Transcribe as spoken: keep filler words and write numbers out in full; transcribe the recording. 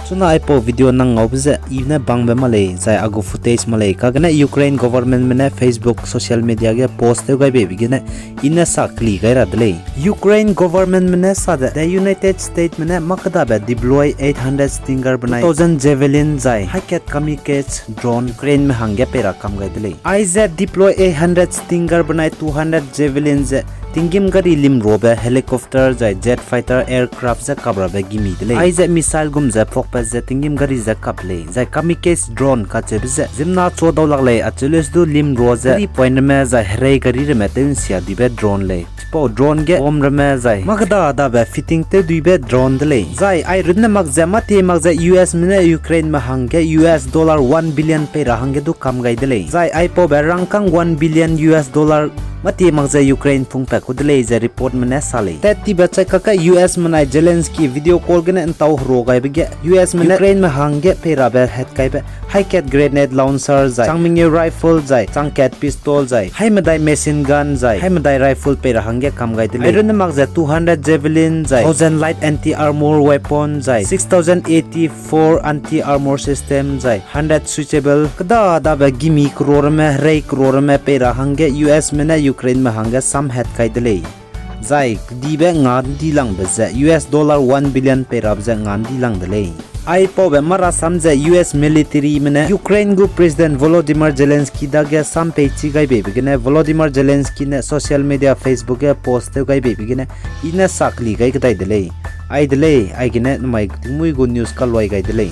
Chuna aipau video nang ngaube ze i ne bangbe ma lei, zai a gu footage ma lei, kagene Ukraine governmentme ne Facebook social media ge post tew gai beibe gene i ne sa keli gai ra de lei. Ukraine governmentme ne sa de, the United Statesme ne mâ kêdabe deploy eight hundred Stinger benai two thousand Javelin zai haikat kamikaze drone Ukraineme hangge pei ra kam gai de lei. Aize deploy eight hundred Stinger benai two hundred Javelin ze tinggîm gari limruabe helicopter zai jet fighter aircraft ze kap rabe gimi de lei. Aize missile gum ze phuakpat ze tinggîm gari ze kap lei, zai kamikaze drone kacheube ze ziemmena chuadau lak lei, acheu leuse du limrua ze gari point ramme zai herei gari ramme tew nsia dibe drone lei. Chipau drone ge bomb ramme zai mâ kêda dabe fitting tew duibe drone de lei. Zai ai runne mak ze mâtie mak ze USme ne Ukraineme hangge US dollar one billion pei ra hangge du kam gai de lei. Zai aipaube rangkâng one billion US dollar mâtie mak ze Ukraine pungpat ku de lei ze reportme ne sa lei. Tat tibe chai kakge US menai Zelensky video call gene ntau herua gaibe ge USme ne Ukraineme hangge pei rabe hatkaibe haikat grenade launcher zai chang mengeu rifle zai chang kat pistol zai haimedai machine gun zai haimedai rifle pei ra hangge kam gai de lei. Ai runne mak ze two hundred Javelin zai thousand light anti-armor weapon zai six thousand eighty-four anti-armor system zai hundred switchable kêda dabe gimi crore ramme, herei crore ramme pei ra hangge USme ne Ukraineme hangge sam hat kai de lei. Zai kedibe nga ’ndilangbe ze US dollar one billion pei rabe ze nga ’ndilang de lei. Aipaube mâ rasam ze US militaryme ne Ukraine gu President Volodymyr Zelensky dage sam peichi gai beibe gene Volodymyr Zelensky ne social media Facebook ge post tew gai beibe gene i ne sa keli gai kedai de lei. Ai de lei, aigene namai tingmuî gu news kaluai gai de lei.